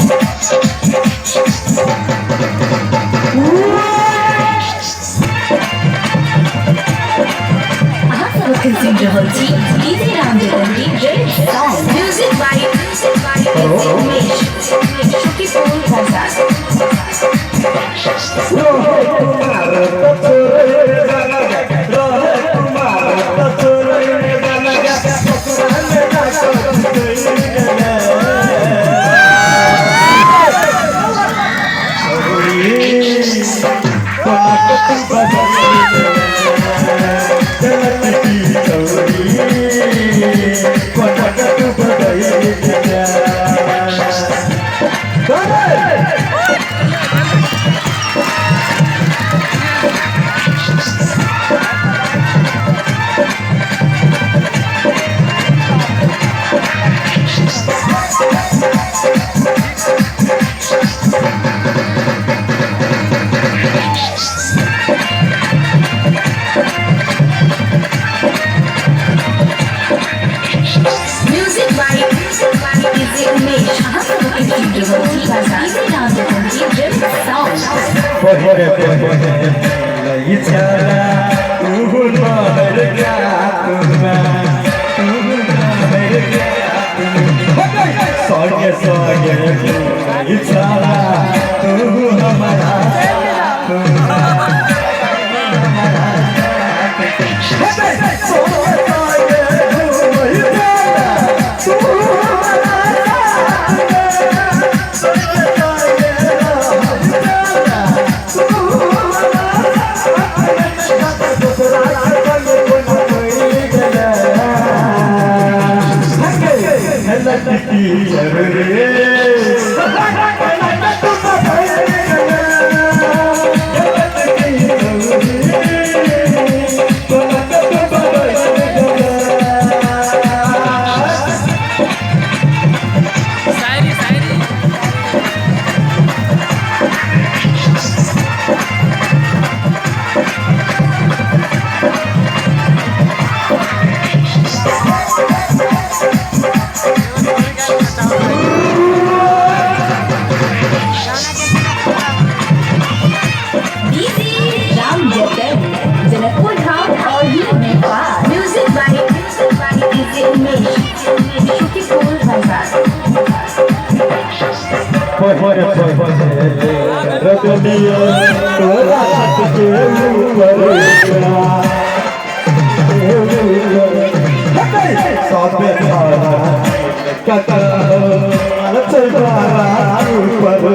अहाँ सब अखन सुनि रहल छी डीजे राम जतन के remix song. Music by DJ Umesh, Shukipur बाजार। Music by DJ Umesh. अहाँ सब अखन सुनि रहल छी डीजे राम जतन के remix song. पहिले पहिले इच्छा तू नहर गातुमा तू नहर संगे संगे इच्छा तू हमारा शायरी शायरी। डीजे राम जतन, जनकपुर धाम और ही Nepal. Music by DJ Umesh, Shukipur बाजार। पहिले पहिले रगनिया तोरा के ऊपर सबे धारा कता चलवारा ऊपर।